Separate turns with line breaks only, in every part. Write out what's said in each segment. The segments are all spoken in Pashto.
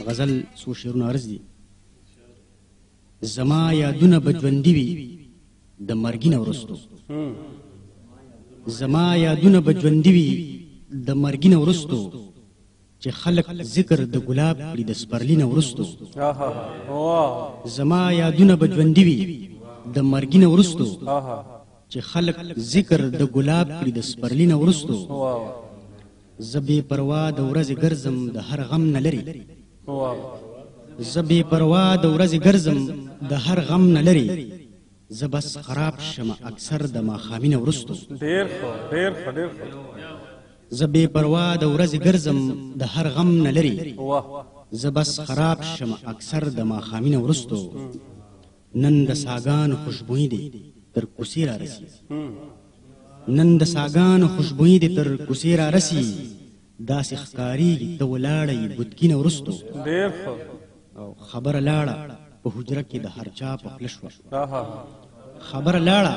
غزل څو شعرونه عرض دي. زما یادونه به ژوندي وي د مرګي نه وروستو، زما یادونه به ژوندي وي د مرګي نه وروستو، چې خلک ذکر د ګلاب کړي د سپرلي نه وروستو. زما یادونه به ژوندي وي د مرګي نه وروستو، چې خلک ذکر د ګلاب کړي د سپرلي نه وروستو. زه بې پروا د ورځې ګرځم د هر غم نه لرې، زه بې پروا د ورځې ګرځم د هر غم نه لرې، زه بس خراب شمه اکثر د ماښامي نه وروستو.
ډېر ښه، ډېر ښه، ډېر ښه.
زه بې پروا د ورځې ګرځم د هر غم نه لرې، زه بس خراب شمه اکثر د ماښامي نه وروستو. نن د ساګانو خوشبویي دې تر کوڅې را رسي، نن د ساګانو خوشبویي دې تر کوڅې را رسي، داسې ښکارېږي ته ولاړه یې بتکي نه وروستو.
ډېر ښه.
او خبره لاړه په حجره کې د هر چا په خوله شوه، خبره لاړه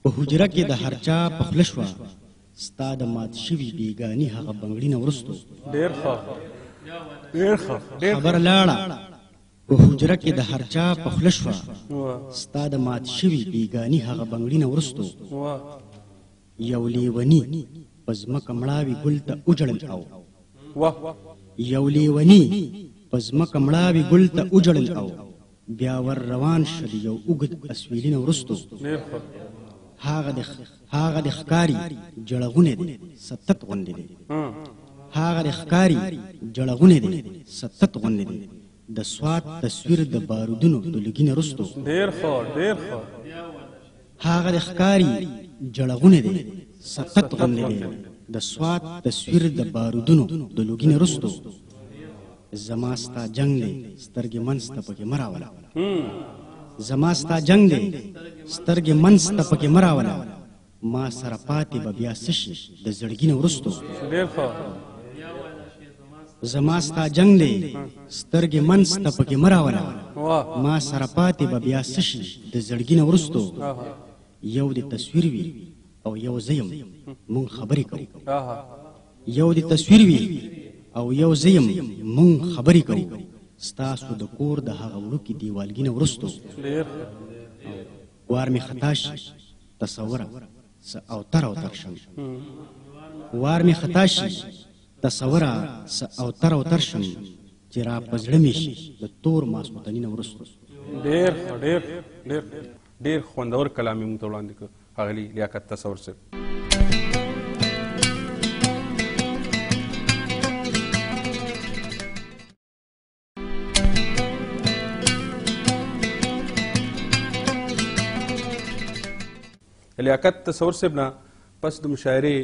په حجره کې د هر چا په خوله شوه، ستا د مات شوي بیګاني هغه بنګړي نه وروستو.
ډېر ښه، ډېر ښه.
خبره لاړه په حجره کې د هر چا په خوله شوه، ستا د مات شوي بیګاني هغه بنګړي نه وروستو. یو لیوني په ځمکه مړاوي ګل ته وژړل او یو لیوني په ځمکه مړاوي ګل ته وژړل او بیا ور روان شه د یو اوږد اسویلي نه وروستو. هغه د ښکاري جړغونی دی ستت غوندې دی، هغه د ښکاري جړغونی دی ستت غوندې دی، د سوات تصویر د بارودونو د لوګي نه وروستو.
ډېر ښه، ډېر ښه.
هغه د ښکاري جړغونی دی ستت غوندې دی، د سوات تصویر د بارودونو د لوګي نه وروستو. زما ستا جنګ دی سترګې منځ ته پکې مه راوله، زما ستا جنګ دی سترګې منځ ته پکې مه راوله، ما سره پاتې به بیا څه شي د زړګي نه وروستو.
ډېر ښه.
زما ستا جنګ دی سترګې منځ ته پکې مه راوله، ما سره پاتې به بیا څه شي د زړګي نه وروستو. یو دې تصویر وي او یو زه یم مونږ خبرې کوو، یو دې تصویر وي او یو زه یم مونږ خبرې کوو، ستاسو د کور د هغه وړوکي دیوالګي نه وروستو. وار مې خطا شي تصوره څه اوتر اوتر شم، وار مې خطا شي تصوره څه اوتر اوتر شم، چې را په زړه مې شي د تور ماسخوتني نه وروستو.
ډېر ښه، ډېر ډېر ډېر خوندور کلام یې موږ ته وړاندې کړ ښاغلي لیاقت تصور صاحب. لیاقت تصور صاحب نه پس د مشاعرې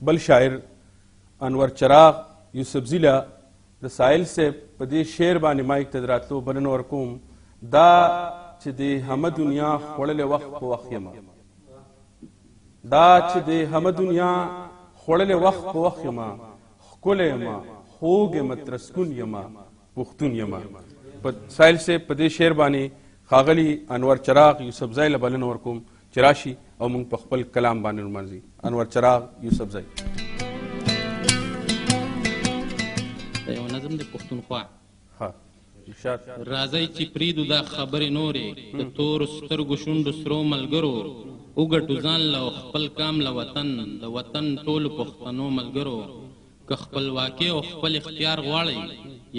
بل شاعر انور چراغ یوسفزي له د ساحل صاحب په دې شعر باندې مایک ته د راتلو بلنه ورکوم. دا چې د همه دنیا خوړلې وخت په وخت یم، دا چې د همه دنیا خوړلې وخت په وخت یم، ښکلی یم، خوږ یم، ترسکون یم، پښتون یم. په ساحل صاحب په دې شعر باندې ښاغلي انور چراغ یوسفزی له بلنه ورکوم چې راشي او موږ په خپل کلام باندې نمانځي. انور چراغ یوسفزی.
دا یو نظم د پښتونخوا.
ښه،
راځئ چې پرېږدو دا خبرې نورې، د تورو سترګو شونډو سرو ملګرو، وګټو ځان له او خپل کام له وطن، د وطن ټولو پښتنو ملګرو. که خپلواکي او خپل اختیار غواړئ،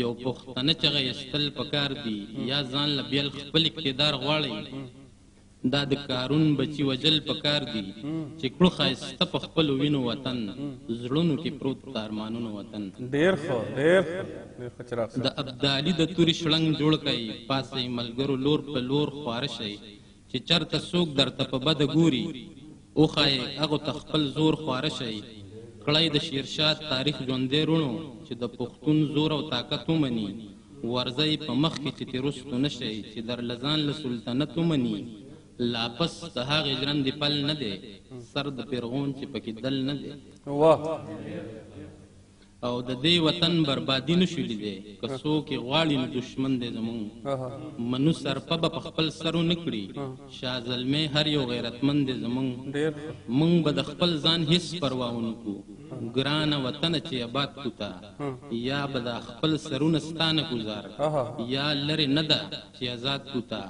یو پښتنه چغه ایستل پکار دي، یا ځان له بېل خپل اقتدار غواړئ، دا د کارون بچي وژل پکار دي، چې کړو ښایسته په خپلو وینو وطن، زړونو کې پروت د ارمانونو وطن.
ډېر ښه، ډېر ښه، ډېر ښه چراغ صاحب.
د ابدالي د تورې شړنګ جوړ کړئ، پاڅئ ملګرو لور په لور خواره شئ، چې چرته څوک درته په بده ګوري، وښایئ هغو ته خپل زور خواره شئ. کړئ د شیرشاه تاریخ ژوندی روڼو، چې د پښتون زور او طاقت ومني، ورځئ په مخ کې چې ترې وروستو نه شئ، چې در له ځان له سلطنت ومني. لا پس د هغې ژرندې پل نه دی، سر د پیرغون چې پکې دل نه دی.
واه.
او د دې وطن بربادي نشو لیدی، که څوک یې غواړي نو دښمن دی زموږ. منو سرپه به په خپل سر ونه کړي، شاه زلمی هر یو غیرتمند دی زموږ. موږ به د خپل ځان هیڅ پروا ونه کړو، ګرانه وطنه چې اباد کړو تا، یا به دا خپل سرونه ستا نه ګذار، یا لرې نه ده چې ازاد کړو تا،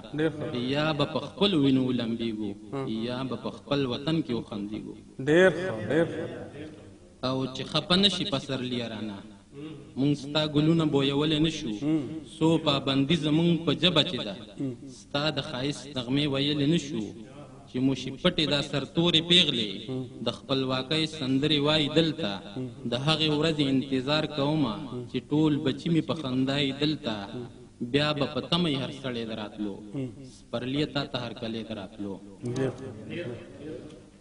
یا به په خپلو وینو ولمبېږو، یا به په خپل وطن کې وخندېږو.
ډېر ښه، ډېر ښه.
او چې خپه نه شي پسرلیه رانه، موږ ستا ګلونه بویولی نه شو، څو پابندي زموږ په ژبه چې ده، ستا د ښایست نغمې ویلی نه شو، چې مو شي پټې دا سرتورې پېغلې د خپلواکۍ سندرې وایي دلته، د هغې ورځې انتظار کومه چې ټول بچي مې په خندا یي دلته، بیا به په تمه یې هر سړی د راتلو، سپرلیه تا ته هرکلی د راتلو.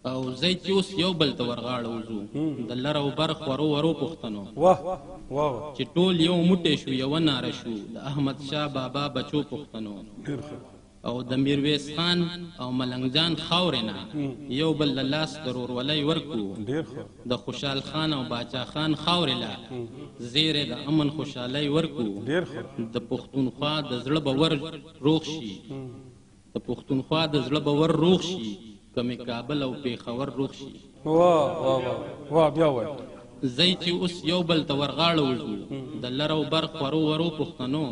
او ځای چې اوس یو بل ته ورغاړه وځو د لر او بر خورو ورو پښتنو، چې ټول یو موټی شو یوه ناره شو د احمد شاه بابا بچو پښتنو، او د میرویس خان او ملنګ جان خاورې نه یو بل له لاس د ورورولۍ ورکو، د خوشحال خان او باچا خان خاورې له زیری د امن خوشحالۍ ورکو، د پښتونخوا د زړه به ور روغ شي، د پښتونخوا د زړه به ور روغ شي، که مې کابل او پېښور روغ شي.
واه واه واه واه، بیا وایه.
ځئ چې اوس یو بل ته ورغاړه وځو د لر او بر خورو ورو پښتنو،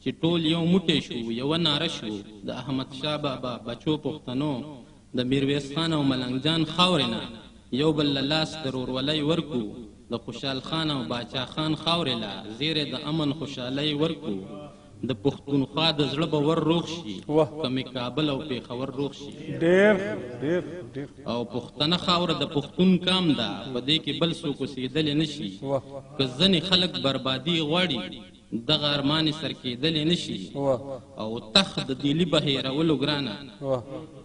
چې ټول یو موټی شو یوه ناره شو د احمد شاه بابا بچو پښتنو، د میرویس خان او ملنګ جان خاورې نه یو بل له لاس د ورورولۍ ورکو، د خوشحال خان او باچا خان خاورې له زیری د امن خوشحالۍ ورکو، د پښتونخوا د زړه به ور روغ شي، که مې کابل او پېښور روغ شي.
ډېر ډېر ډېر.
او پښتنه خاوره د پښتون کام ده، په دې کې بل څوک اوسېدلی نه شي، که ځینې خلک بربادي غواړي دغه ارمان یې سر کېدلی نه شي. او تخت د دیلي به هېرولو ګرانه،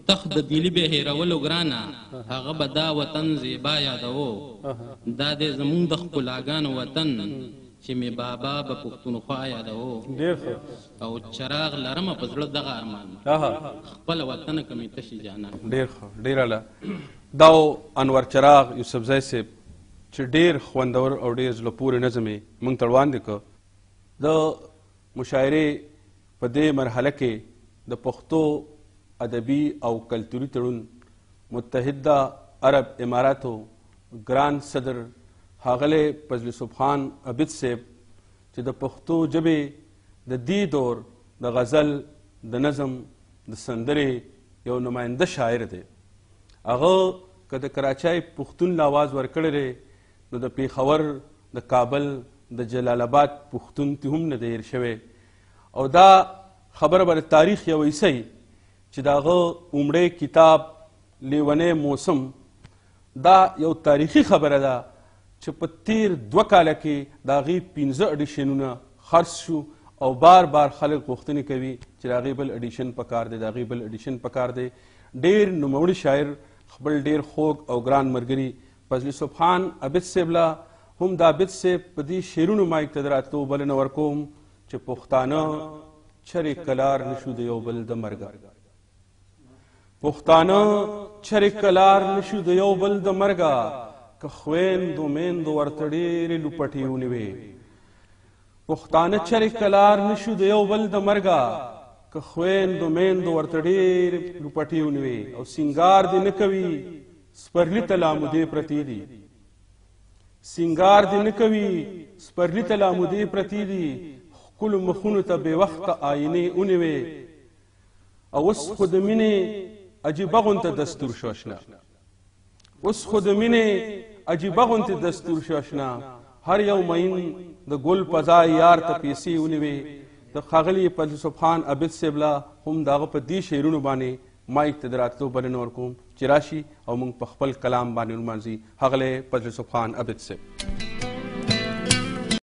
تخت د دیلي به هېرولو ګرانه، هغه به دا وطن زیبا یادوو، دا دی زموږ د ښکلاګانو وطن، چې مې بابا به پښتونخوا یادوو.
ډېر ښه.
او چراغ لرمه په زړه دغه ارمان، خپله وطنه که مې ته شي جانان.
ډېر ښه، ډېر اعلی. دا و انور چراغ یوسفزی صاحب چې ډېر خوندور او ډېر زړه پورې نظم یې موږ ته وړاندې کړ. د مشاعرې په دې مرحله کې د پښتو ادبي او کلتوري تړون متحده عرب اماراتو ګران صدر ښاغلی فضل سبحان عابد صاحب چې د پښتو ژبې د دې دور د غزل، د نظم، د سندرې یو نماینده شاعر دی، هغه که د کراچۍ پښتون له اواز ورکړی دی نو د پېښور، د کابل، د جلال آباد پښتون ته هم نه دی هېر شوی. او دا خبره به د تاریخ یوه حصه وي چې د هغه عمړی کتاب لیونی موسم دا یو تاریخي خبره ده چې په تیر 2 کاله کې د هغې 5 اډیشنونه خرڅ شو او بار بار خلک غوښتنې کوي چې د هغې بل اډیشن پکار دی، د هغې بل اډیشن پکار دی. ډېر نوموړي شاعر خپل ډېر خوږ او ګران ملګري فضل سبحان عابد صاحب له هم د عابد صاحب په دې شعرونو مایک ته د راتلو بلنه ورکوم چې پښتانه چرې کلار نشو د یو بل د مرګه، پښتانه چرې کلار نشو د یو بل د مرګه، که خویندو میندو ورته ډېرې لوپټې ونیوې. پښتانه چرې کلار نشو د یو بل د مرګه، که خویندو میندو ورته ډېرې لوپټې ونیوې. او سینګار دې نه کوي سپرلي ته لا مودې پرتې دي، سینګار دې نه کوي سپرلي ته لا مودې پرتې دي، ښکلو مخونو ته بې وخته آینې ونیوې. او اوس خو د مینې عجیبه غونته دستور شو اشنا، اوس خو د مینې عجیبه غونتې دستور شو اشنا، هر یو مین د ګل په ځای یار ته پیسې ونیوې. د ښاغلي فضل سبحان عابد صاحب له هم د هغه په دې شعرونو باندې مایک ته د راتلو بلنه ورکوم چې راشي او موږ په خپل کلام باندې ونمانځي. ښاغلی فضل سبحان عابد صاحب.